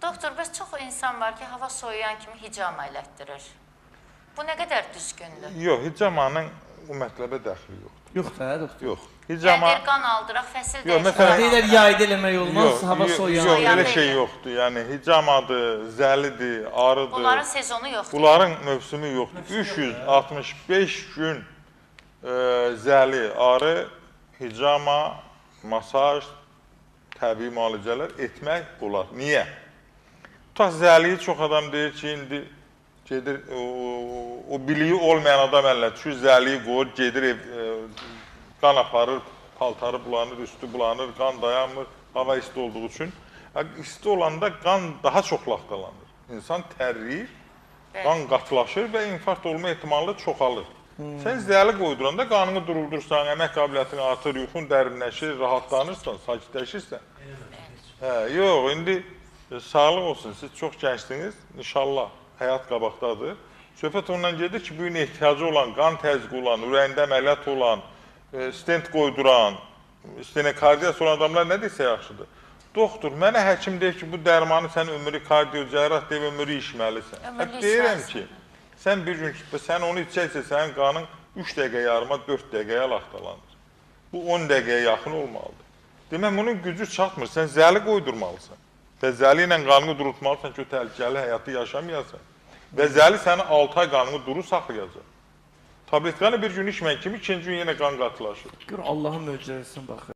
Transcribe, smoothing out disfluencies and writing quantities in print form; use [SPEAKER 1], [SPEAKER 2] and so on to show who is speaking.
[SPEAKER 1] Doktor, bəs çox insan var ki, hava soyuyan kimi hicama elətdirir. Bu nə qədər düzgündür?
[SPEAKER 2] Yox, hicamanın bu mətləbə dəxli yoxdur.
[SPEAKER 3] Yox da, doktor.
[SPEAKER 2] Yox.
[SPEAKER 1] Yəni
[SPEAKER 2] Hicama
[SPEAKER 1] deyir, qan aldıraq, fəsil
[SPEAKER 2] Yox,
[SPEAKER 1] dəyişir.
[SPEAKER 2] məsələn-
[SPEAKER 3] Deyirlər yayda eləmək olmaz,
[SPEAKER 2] Yox,
[SPEAKER 3] hava
[SPEAKER 2] yox,
[SPEAKER 3] soyuyan.
[SPEAKER 2] Yox,
[SPEAKER 1] Soyuyan
[SPEAKER 2] elə şey
[SPEAKER 1] deyil.
[SPEAKER 2] yoxdur. Yəni hicamadır, zəlidir, arıdır.
[SPEAKER 1] Bunların sezonu yoxdur.
[SPEAKER 2] Bunların mövsümü yoxdur. 365 gün zəli, arı, hicama, masaj, təbii müalicələr etmək olar. Niyə? Tutaq zəliyi çox adam deyir ki, indi gedir o biliyi olmayan adam əlinə düşür, zəliyi qoyur, gedir ev, qan aparır, paltarı bulanır, üstü bulanır, qan dayanmır, hava isti olduğu üçün. İsti olanda qan daha çox laxtalanır. İnsan tərləyir, qan qatılaşır və infarkt olma ehtimalı çoxalır. Sən zəli qoyduranda qanını duruldursan, əmək qabiliyyətin artır, yuxun dərinləşir, rahatlanırsan, sakitləşirsən. Hə, yox, indi sağlıq olsun, siz çox gəncsiniz, inşallah həyat qabaqdadır. Söhbət ondan gedir ki, bugün ehtiyacı olan, qan təzyiqi olan, ürəyində əməliyyat olan, stent qoyduran, stenokardiyası olan adamlar nə desə yaxşıdır? Doktor, mənə həkim deyir ki, bu dərmanı sən ömrü kardiyo, cərrah deyib ömrü içməlisən.
[SPEAKER 1] Ömürlük
[SPEAKER 2] Deyirəm
[SPEAKER 1] içməlisən.
[SPEAKER 2] ki, sən bir gün, sən onu içəcəksə, sənin qanın 3 dəqiqə yarıma, 4 dəqiqəyə laxtalanır. Bu 10 dəqiqəyə yaxın olmalıdır. Demək, bunun gücü çatmır, sən zəli qoydurmalısan. Və zəli ilə qanını durutmalısan ki, o təhlükəli həyatı yaşamayasan. Və zəli səni 6 ay qanını duru saxlayacaq. Tabletkanı bir gün içməyən kimi ikinci gün yenə qan qatılaşır.
[SPEAKER 3] Gör Allahın möcüzəsinə baxır.